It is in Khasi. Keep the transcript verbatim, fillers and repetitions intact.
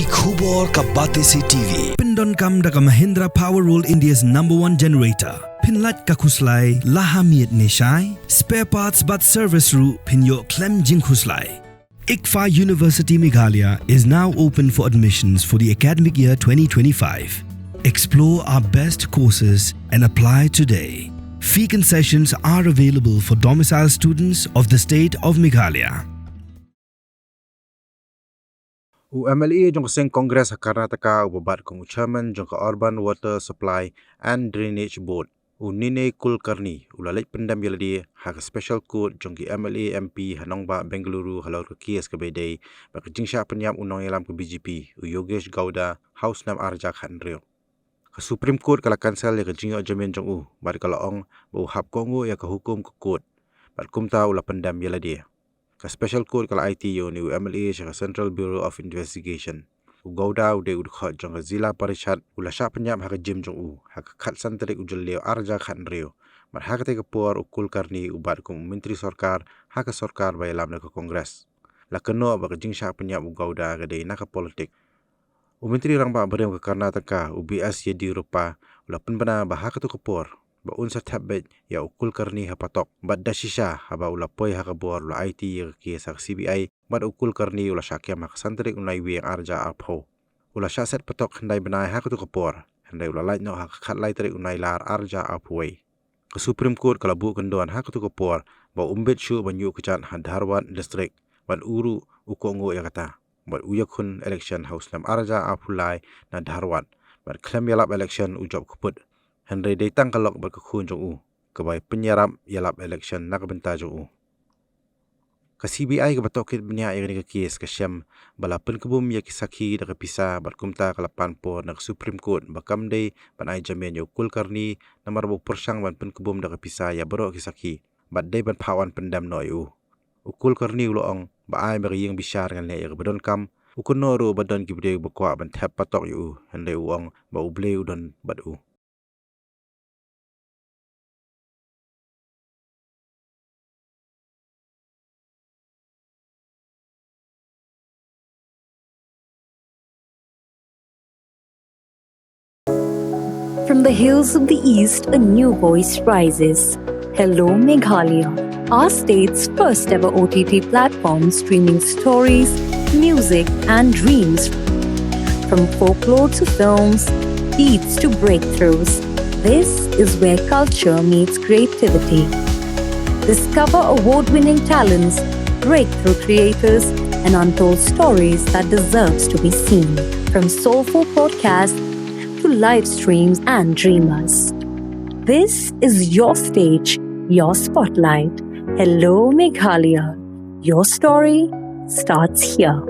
Ki khubor ka Batesi T V. Pyndonkam da ka Mahindra Power World, India's number one generator. Pynlait ka khuslai la ha miet ne shai. Spare parts bad service ruh phin ïoh khlem jingkhuslai. ICFAI University Meghalaya is now open for admissions for the academic year twenty twenty-five. Explore our best courses and apply today. Fee concessions are available for domicile students of the state of Meghalaya. U M L A jong ka seng Congress ha Karnataka uba bat kum u chairman jong ka Urban Water Supply and Drainage Board, u Ninay Kulkarni, u la leit pyndem ïa lade ha ka special court jong ki M L A M P ha nongbah Bengaluru halor ka case kaba ïadei bad ka jingshah pynïap u nongïalam ka B J P, u Yogesh Gowda, ha u snem ar hajar khathynriew. Ka Supreme Court ka la cancel ïa ka jingïoh jamin jong u bad ka la ong ba u hap kohnguh ïa ka hukum ka court bad kumta u la pyndem ïa lade. Ka special court ka la aiti ïa une u M L A sha ka Central Bureau of Investigation. U Gowda u dei u dkhot jong ka Zilla Parishad, u la shah pynïap ha ka gym jong u ha ka khatsan tarik u Jylliew ar hajar khathynriew. Bad ha katei ka por u Kulkarni u bat kum u myntri sorkar ha ka sorkar ba ïalam da ka Congress. La kynnoh ba ka jingshah pynïap u Gowda ka dei na ka politik. U Myntri Rangbah barim ka Karnataka, u B S Yediyurappa, u la pynbna ba ha kato ka por ba un sa thep beit ïa u Kulkarni ha patok bad da shisha haba u la poi ha ka bor u la aiti ïa ka case ha ka C B I bad u Kulkarni u la shah kem ha ka san tarik u Naiwieng ar hajar arphew. U la shah set patok khyndai bnai ha kato ka por, hynrei u la lait noh ha ka khatlai tarik u Nailar ar hajar arphew wei. Ka Supreme Court ka la buh kyndon ha kato ka por ba um bit shuh ban ïuh kjat ha Dharwad District bad u ruh u kohnguh ïa kata bad u ïakhun election ha u snem ar hajar arphew lai na Dharwad bad khlem ïalap election u jop kput. Hynrei dei tang ka lok bad ka khun jong u kaba pynïarap ïalap election na ka bynta jong u. Ka C B I kaba tohkit bniah ïa kane ka case ka shem ba la pynkbum ïa ki sakhi da ka pisa bad kumta ka la pan por na ka Supreme Court ba kam dei ban ai jamin ïa u Kulkarni namar ba u pyrshang ban pynkbum da ka pisa ïa baroh ki sakhi bad dei ban phah wan pyndem noh ïa u. U Kulkarni u la ong ba ai ba ka ïing bishar ngan leh ïa kaba donkam. U kynnoh ruh ba don ki briew ba kwah ban thep patok ïa u, hynrei u ong ba U Blei u don bad u. From the hills of the East, a new voice rises. Hello, Meghalaya, our state's first ever O T T platform streaming stories, music, and dreams. From folklore to films, beats to breakthroughs, this is where culture meets creativity. Discover award winning talents, breakthrough creators, and untold stories that deserves to be seen. From soulful podcasts to live streams and dreamers. This is your stage, your spotlight. Hello, Meghalaya. Your story starts here.